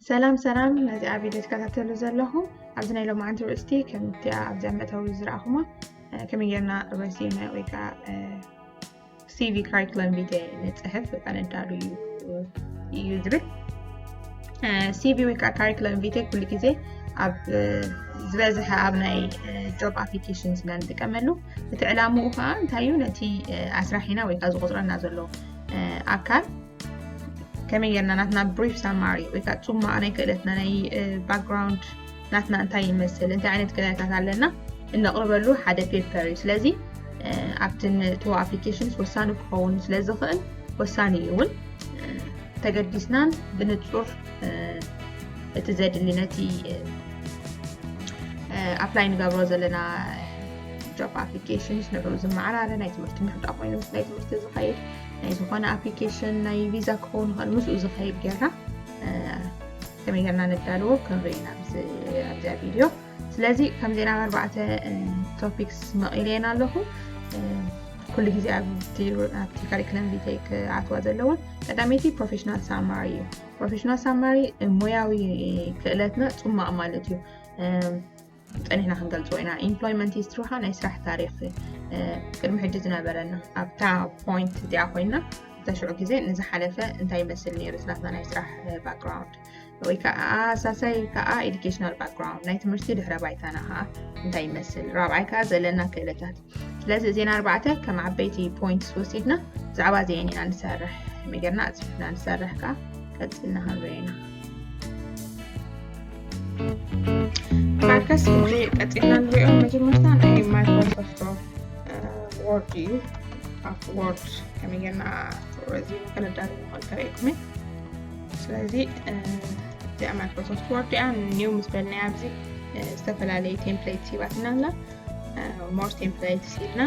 ሰላም ሰላም፣ ነዚኣ ቪድዮ ትከታተሉ ዘለኹም፣ ኣብዚ ናይ ሎማዓንቲ ርእስቲ ከምቲ ኣብዚኣ መእተዊ ዝረኣኹሞ፣ እ፣ ከመይ ጌርና ረዚመ ወይ ከዓ፣ እ፣ ሲቪ ካሪክለም ቪቴ ንፅሕፍ ወይ ከዓ ነዳሉ እዩ፣ እዩ ዝብል። እ፣ ሲቪ ወይ ከዓ ካሪክለም ቪቴ ኩሉ ግዜ ኣብ፣ እ፣ ዝበዝሐ ኣብ ናይ፣ እ፣ ጆብ ኣፕሊኬሽንስ ኢና ንጥቀመሉ። እቲ ዕላምኡ ከዓ እንታይ እዩ? ነቲ፣ እ፣ ኣስራሒና ወይ ከዓ ዝቆፅረና ዘሎ፣ እ፣ ኣካል ከመይ ጌርና ናትና ብሪፍ ሳማሪ ወይ ከዓ ጽማቕ ናይ ክእለትና ናይ፣ እ፣ ባክግራውንድ ናትና እንታይ ይመስል፣ እንታይ ዓይነት ክእለታት ኣለና እነቕርበሉ ሓደ ፔፐር እዩ። ስለዚ፣ እ፣ ኣብቲ ንእትዎ ኣፕሊኬሽንስ ወሳኒ ክኸውን ስለ ዝኽእል ወሳኒ እዩ እውን። እ፣ ተገዲስናን ብንጹር፣ እ፣ እቲ ዘድሊ ነቲ፣ እ፣ እ፣ ኣፕላይ ንገብሮ ዘለና ጆብ ኣፕሊኬሽንስ ንዕኡ ዝመዓራረ ናይ ትምህርቲ ምሕዳእ ኮይኑ ምስ ናይ ትምህርቲ ዝኸይድ ናይ ዝኾነ ኣፕሊኬሽን ናይ ቪዛ ክኸውን ይኽእል፣ ምስኡ ዝኸይድ ጌርና፣ እ፣ ከመይ ጌርና ነዳልዎ ክንርኢ ኢና ኣብዚ፣ ኣብዚኣ ቪድዮ። ስለዚ ከምዚ ናብ ኣርባዕተ፣ እ፣ ቶፒክስ መቒለየን ኣለኹ። እ፣ ኩሉ ግዜ ኣብቲ፣ ኣብቲ ካሪክለም ቪቴ ክኣትዋ ዘለወን ቀዳመይቲ ፕሮፌሽናል ሳማሪ እዩ። ፕሮፌሽናል ሳማሪ ሞያዊ ክእለትና ጽማቕ ማለት እዩ። እ፣ ጸኒሕና ክንገልጾ ኢና። ኢምፕሎይመንት ሂስትሪ ከዓ ናይ ስራሕ ታሪኽ፣ እ፣ ቅድሚ ሕጂ ዝነበረና ኣብታ ፖይንት እዚኣ ኮይና፣ ኣብታ ሽዑ ግዜ ንዝሓለፈ እንታይ ይመስል ነይሩ እቲ ናትና ናይ ስራሕ፣ እ፣ ባክግራውንድ ወይ ከዓ ሳልሳይ ከዓ ኤዱኬሽናል ባክግራውንድ ናይ ትምህርቲ ድሕረ ባይታና ከዓ እንታይ ይመስል፣ ራብዓይ ከዓ ዘለና ክእለታት። ስለዚ እዚን ኣርባዕተ ከም ዓበይቲ ፖይንትስ ወሲድና ብዛዕባ እዚአን ኢና ንሰርሕ። ከመይ ጌርና ኣፅፊፍና ንሰርሕ ከዓ ቀፂልና ክንሪኦ ኢና። ማርከስ እዚ ቀፂልና ንሪኦ መጀመርታ ናይ ማይክሮሶፍት፣ እ፣ ወርድ እዩ። ኣብ ወርድ ከመይ ጌርና ረዚመ ከነዳሉ ንኽእል ከርእየኩም እየ። ስለዚ፣ እ፣ እዚኣ ማይክሮሶፍት ወርድ እያ። ኒው ምስ በልናያ ኣብዚ፣ እ፣ ዝተፈላለዩ ቴምፕሌትስ ሂባትና ኣላ። እ፣ ሞር ቴምፕሌትስ ኢልና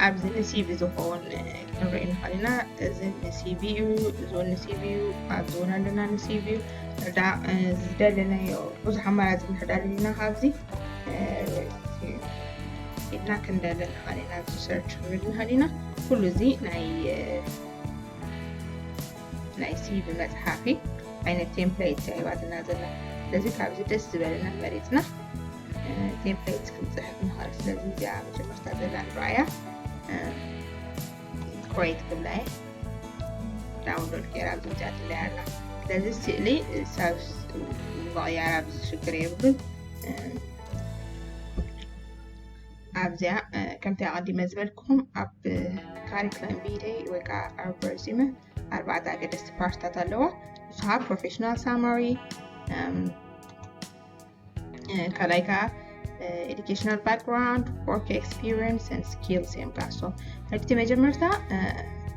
ኣብዚ ንሲቪ ዝኸውን፣ እ፣ ክንርኢ ንኽእል ኢና። እዚ ንሲቪ እዩ፣ እዚ እውን ንሲቪ እዩ፣ ኣብዚ እውን ኣለና ንሲቪ እዩ። እንዳ፣ እ፣ ዝደለናዮ ብዙሕ ኣማራፂ ክንሕደል ኢና ካብዚ፣ እ፣ ኢልና ክንደሊ ንኽእል ኢና፣ ኣብዚ ሰርች ክንብል ንኽእል ኢና። ኩሉ እዚ ናይ፣ እ፣ ናይ ሲቪ መፅሓፊ ዓይነት ቴምፕሌት እያ ሂባትና ዘላ። ስለዚ ካብዚ ደስ ዝበለና መሪፅና፣ እ፣ ቴምፕሌት ክንፅሕፍ ንኽእል። ስለዚ እዚኣ መጀመርታ ዘላ ንረኣያ፣ እ፣ ክሬት ክብላ እየ። ዳውንሎድ ገይራ ኣብዚ እዚኣ ትለያ ኣላ። ስለዚ ስእሊ ሳብ ምቕያር ኣብዚ ሽግር የብሉን። እ፣ ኣብዚኣ፣ እ፣ ከምቲ ኣቐዲመ ዝበልኩኹም ኣብ ካሪክለም ቪቴ ወይ ከዓ ኣብ ረዚመ ኣርባዕተ ኣገደስቲ ፓርትታት ኣለዋ። ንሱ ከዓ ፕሮፌሽናል ሳማሪ፣ እም፣ እ፣ ካልኣይ ከዓ፣ እ፣ ኤዱኬሽናል ባክግራውንድ፣ ወርክ ኤክስፒሪየንስ ኤንድ ስኪልስ እዮም ከዓ። ሶ፣ ሕጂ መጀመርታ፣ እ፣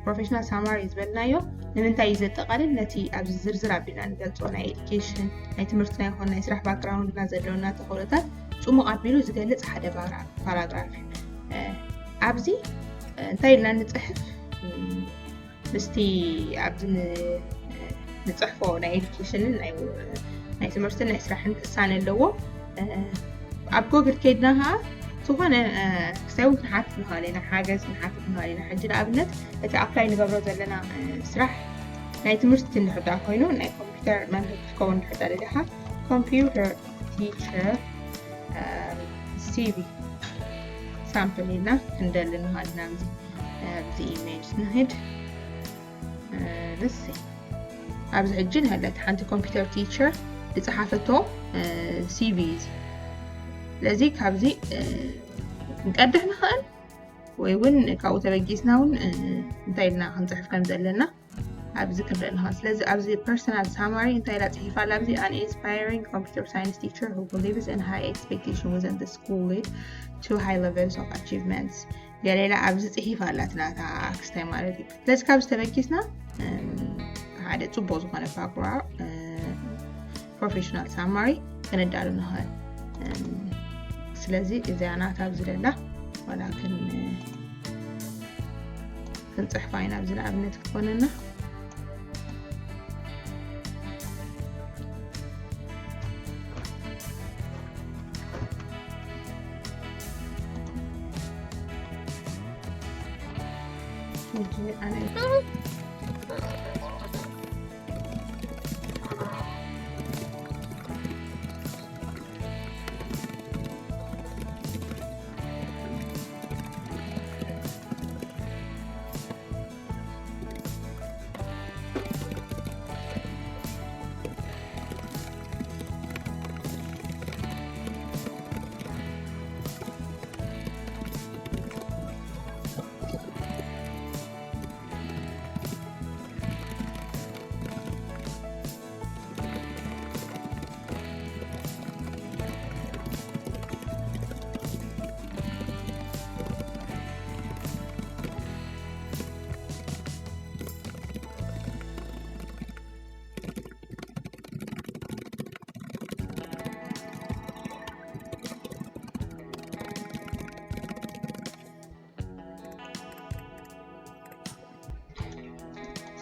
ፕሮፌሽናል ሳማሪ ዝበልናዮ ንምንታይ እዩ ዘጠቓልል? ነቲ ኣብዚ ዝርዝር ኣቢልና ንገልጾ ናይ ኤዱኬሽን፣ ናይ ትምህርትና ይኹን ናይ ስራሕ ባክግራውንድና ዘለውና ተኽእሎታት ጽሙቕ ኣቢሉ ዝገልጽ ሓደ ባራ-፣ ፓራግራፍ እዩ። እ፣ ኣብዚ፣ እ፣ እንታይ ኢልና ንጽሕፍ? እም፣ ምስቲ ኣብዚ ን-፣ ንጽሕፎ ናይ ኤዱኬሽንን ናይ፣ ናይ ትምህርትን ናይ ስራሕን ክሳነ ኣለዎ። እ፣ ኣብ ጎግል ከይድና ኸዓ ዝኾነ፣ እ፣ ክስታይ እውን ክንሓትት ንኽእል ኢና፣ ሓገዝ ክንሓትት ንኽእል ኢና። ሕጂ ንኣብነት እቲ ኣፕላይ ንገብሮ ዘለና፣ እ፣ ስራሕ ናይ ትምህርቲ እንድሕር ደኣ ኮይኑ ናይ ኮምፒውተር መምህር ክትከውን እንድሕር ደኣ ደሊኻ ኮምፒውተር ቲቸር፣ እ፣ ሲቪ ሳምፕል ኢልና ክንደሊ ንኽእል ኢና። ኣብዚ፣ ኣብዚ ኢሜጅ ንሂድ። እ፣ let's see። ኣብዚ ሕጂ ንሃለት ሓንቲ ኮምፒውተር ቲቸር ዝፀሓፈቶ፣ እ፣ ሲቪ እዩ። ስለዚ ካብዚ፣ እ፣ ክንቀድሕ ንኽእል ወይ እውን ካብኡ ተበጊስና እውን፣ እ፣ እንታይ ኢልና ክንፅሕፍ ከም ዘለና ኣብዚ ክንርኢ ንኽእል። ስለዚ ኣብዚ ፐርሰናል ሳማሪ እንታይ ኢላ ፅሒፋ ኣላ? ኣብዚ an inspiring computer science teacher who believes in high expectation within the school lead to high levels of achievements። ገለ ኢላ ኣብዚ ፅሒፋ ኣላ፣ እቲ ናታ ክስታይ ማለት እዩ። ስለዚ ካብዚ ተበጊስና፣ እም፣ ሓደ ፅቡቕ ዝኾነ ባክግራውንድ፣ እ፣ ፕሮፌሽናል ሳማሪ ክነዳሉ ንኽእል። እም፣ ስለዚ እዚኣ ናታ ኣብዚ ደላ ዋላ ክን-፣ ክንፅሕፋ ኢና ኣብዚ ንኣብነት ክትኮነና። ሕጂ ኣነ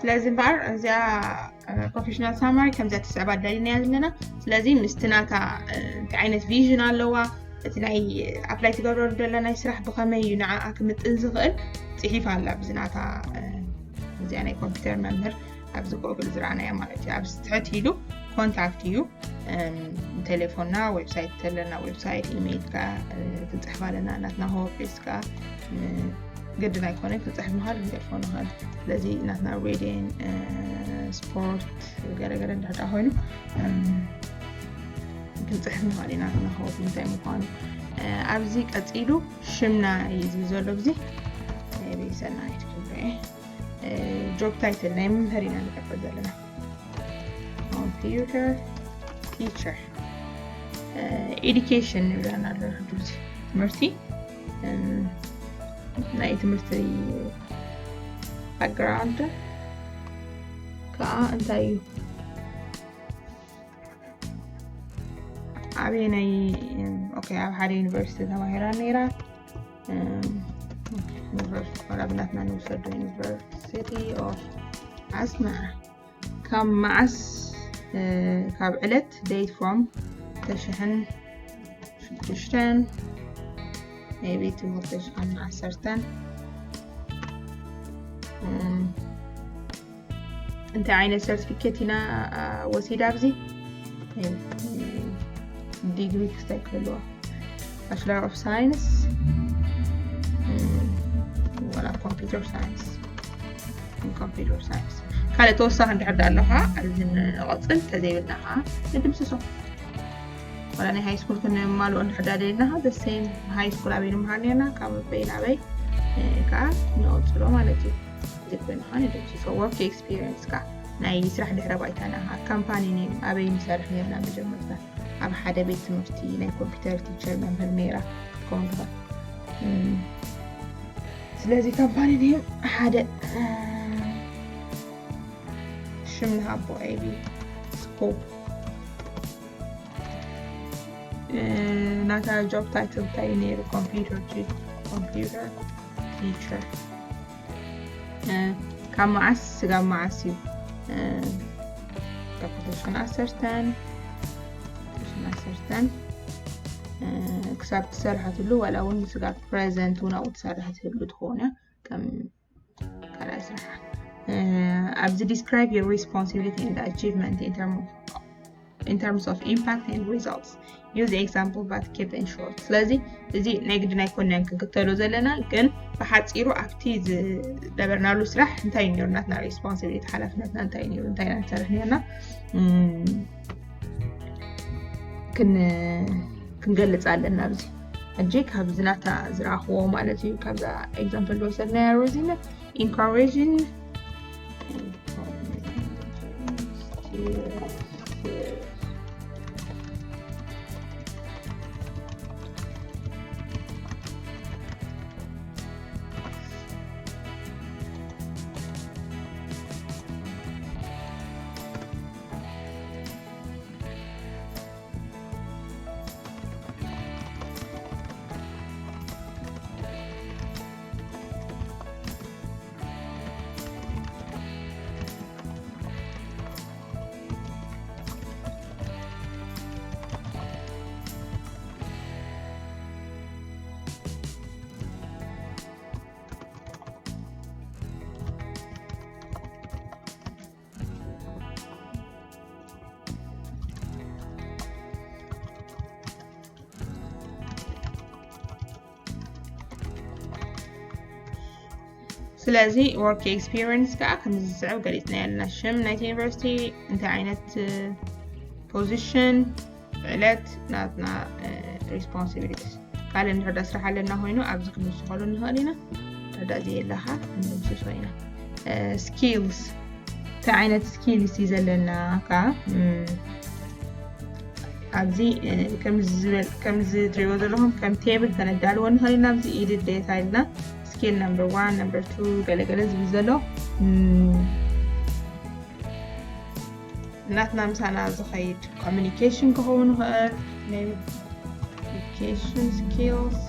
ስለዚ እምበኣር እዚኣ ፕሮፌሽናል ሳማሪ ከምዚኣ ትስዕባ ኣዳሊናያ ዘለና። ስለዚ ምስቲ ናታ እንታይ ዓይነት ቪዥን ኣለዋ፣ እቲ ናይ ኣፕላይ ትገብረሉ ዘላ ናይ ስራሕ ብኸመይ እዩ ንዓኣ ክምጥን ዝኽእል ጽሒፍ ኣላ። ብዚ ናታ እዚኣ ናይ ኮምፒውተር መምህር ኣብዚ ጎግል ዝረኣናያ ማለት እዩ። ኣብዚ ትሕት ኢሉ ኮንታክት እዩ። ቴሌፎንና፣ ዌብሳይት ተለና፣ ዌብሳይት፣ ኢሜይል ካ ክንፅሕፍ ኣለና። ናትና ሆም ፔጅ ካ ግድን ኣይኮነ ክንፅሕፍ ንኽእል፣ ክንገድፎ ንኽእል። ስለዚ ናትና ሬድዮን ስፖርት ገለገለ እንዳዳ ኮይኑ ክንፅሕፍ ንኽእል ኢና። ናትና ሆም እንታይ ምኳኑ ኣብዚ ቀፂሉ ሽምና እዩ ዝብል ዘሎ። ብዚ ቤሰናይት ክብረ ጆብ ታይትል ናይ መምህር ኢና ንከፈል ዘለና። ኮምፒውተር ቲቸር ኤዱኬሽን ንብለና ኣሎ። ሕጂ ትምህርቲ ናይ ትምህርቲ ባክግራውንድ ከዓ እንታይ እዩ? ኣበየናይ ኦኬ፣ ኣብ ሓደ ዩኒቨርሲቲ ተማሂራ ነይራ። ዩኒቨርሲቲ ኮላ ብናትና ንውሰዶ ዩኒቨርሲቲ ኦፍ ኣስመራ ካብ መዓስ ካብ ዕለት date from ተሽሕን ሽዱሽተን maybe ትምህርቲ ሽሕን ዓሰርተን እንታይ ዓይነት ሰርቲፊኬት ኢና ወሲዳ ኣብዚ ዲግሪ ክስታይ ክህልዋ bachelor of science ወላ computer science computer science ካልእ ተወሳኺ እንድሕር ዳ ኣለኻ ኣብዚ ንቐፅል ተዘይብልና ከዓ ንድምስሶ። ወላ ናይ ሃይ ስኩል ክንማልኦ እንድሕር ዳ ደሊና ከዓ the same ሃይ ስኩል ኣበይ ንምሃር ነርና ካብ ኣበይ ናበይ ከዓ ንቐፅሎ ማለት እዩ። እዚ ኮይንካ ንድምስሶ work experience ካ ናይ ስራሕ ድሕረ ባይታ ናኻ company name ኣበይ ንሰርሕ ነርና መጀመርታ ኣብ ሓደ ቤት ትምህርቲ ናይ ኮምፒውተር ቲቸር መምህር ነይራ ትኸውን ትኽእል። ስለዚ company name ሓደ ሽም ንሃቦ maybe ስኮፕ ናታ job title እንታይ ነይሩ? ኮምፒውተር ኮምፒውተር ቲቸር ካብ መዓስ ስጋብ መዓስ እዩ? ካብ ክልተ ሽሕን ዓሰርተን ክሳብ ትሰርሓትሉ ዋላ እውን ስጋብ present እውን ኣብኡ ትሰርሕ ትህሉ ትኸውን እያ። ከም ካልኣይ ስራሕ ኣብዚ describe your responsibility and achievement in term in terms of impact and results. Use example but keep in short. ስለዚ እዚ ናይ ግድን ኣይኮነን ክንክተሎ ዘለና፣ ግን ብሓፂሩ ኣብቲ ዝነበርናሉ ስራሕ እንታይ እዩ ነይሩ ናትና responsibility ሓላፍነትና እንታይ እዩ ነይሩ እንታይ ኢና ንሰርሕ ነርና ክንገልፅ ኣለና። ኣብዚ ሕጂ ካብዚ ናታ ዝረኣኽዎ ማለት እዩ ካብዛ example ዝወሰድናያ resume encouraging ስለዚ work experience ከዓ ከምዚ ዝስዕብ ገሊፅና ያለና። ሽም ናይቲ ዩኒቨርሲቲ፣ እንታይ ዓይነት position፣ ዕለት፣ ናትና responsibilities። ካልእ እንድሕር ዳ ስራሕ ኣለና ኮይኑ ኣብዚ ክንውስኸሉ ንኽእል ኢና። እንድሕር ዳ ዘየለኻ ክንድምስሶ ኢና። Skills እንታይ ዓይነት skills እዩ ዘለና ከዓ ኣብዚ ከምዚ ዝበል ከምዚ ትሪእዎ ዘለኹም ከም ቴብል ከነዳልዎ ንኽእል ኢና። ኣብዚ edit data ኢልና skill number one number two ገለገለ ዝብል ዘሎ ናትና ምሳና ዝኸይድ communication ክኸውን ይኽእል፣ communication skills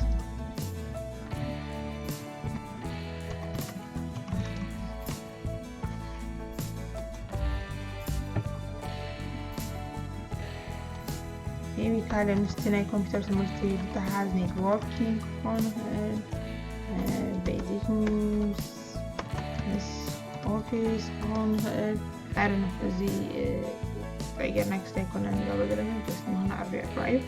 ኬሚካል ምስቲ ናይ ኮምፒውተር ትምህርቲ ዝተሓዝ ኔትወርኪንግ ክኾን ይኽእል፣ ቤዚክ ምስ ኦፊስ ክኾን ይኽእል። ኣረ እዚ ጌርና ክስታይ ኮነ ንገብሮ ዘለና ስ ንሆነ ኣርቢዕ እዩ።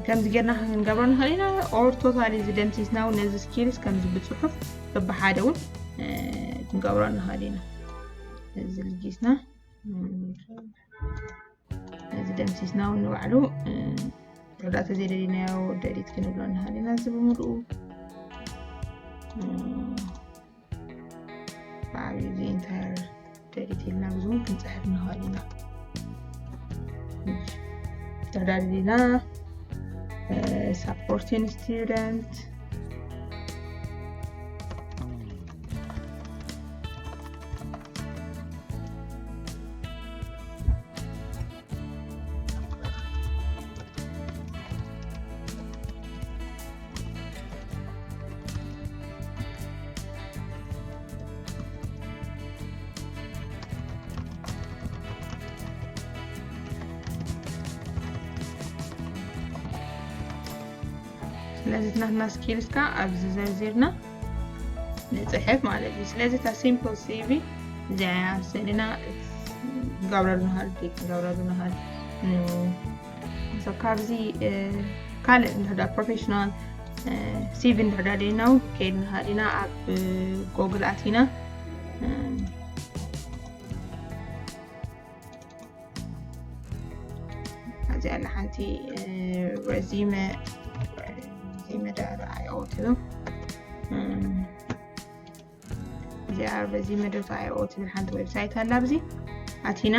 ከምዚ ጌርና ክንገብሮ ንኽእል ኢና። ኦር ቶታሊ እዚ ደምሲስና እውን ነዚ ስኪልስ ከምዚ ብፅሑፍ በብሓደ እውን ክንገብሮ ንኽእል ኢና። እዚ ልጊስና እዚ ደምሲስና እውን ንባዕሉ ርዳተ ዘይደሊናዮ ደሊት ክንብሎ ንኽእል ኢና። እዚ ብምልኡ ብዓብዩ እዚ ኢንታየር ደሊት ኢልና ብዙ እውን ክንፅሕፍ ንኽእል ኢና። ተዳሊልና ሳፖርቲን ስቱደንት ስለዚ ናትና ስኪልስ ከዓ ኣብዚ ዘርዚርና ንፅሕፍ ማለት እዩ። ስለዚ እታ ሲምፕል ሲቪ እዚኣ እያ ስእልና ገብረሉ ንሃል ገብረሉ ንሃል ካብዚ ካልእ እንድሕዳ ፕሮፌሽናል ሲቪ እንድሕዳ ደይና እውን ከይድ ንሃል ኢና ኣብ ጎግል ኣቲና እዚኣ ሓንቲ ረዚመ ረዚመ ዳር ኣይኦ ትብል እዚኣ ረዚመ ዶት ኣይኦ ትብል ሓንቲ ዌብሳይት ኣላ ኣብዚ ኣቲና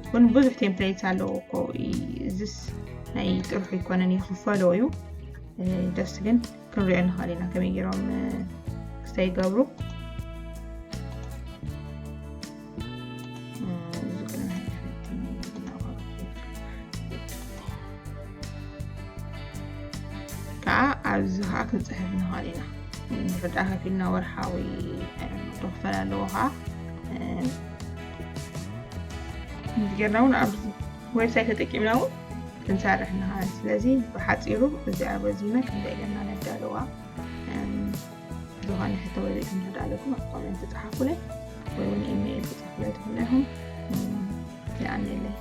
እውን ብዙሕ ቴምፕሌት ኣለዎ እኮ እዚስ ናይ ጥርሑ ይኮነን ይኽፈሎ እዩ ደስ ግን ክንሪኦ ንኽእል ኢና ከመይ ገይሮም ክስታይ ይገብሩ ከዓ ኣብዚ ከዓ ክንፅሕፍ ንኽእል ኢና እንድሕር ደኣ ከፊልና ወርሓዊ ክኽፈል ኣለዎ ከዓ ጌርና እውን ኣብ ዌብሳይት ተጠቂምና እውን ክንሰርሕ ንኽእል ስለዚ ብሓፂሩ እዚኣ ረዚመ ክንደይ ገና ነዳለዋ ዝኾነ ሕቶ ወይ ርእይቶ እንተዳለኩም ኣብ ኮሜንት ትፅሓፉለይ ወይ እውን ኢሜይል ትፅሕፉለይ ትኽእሉ ኢኹም ይኣነለይ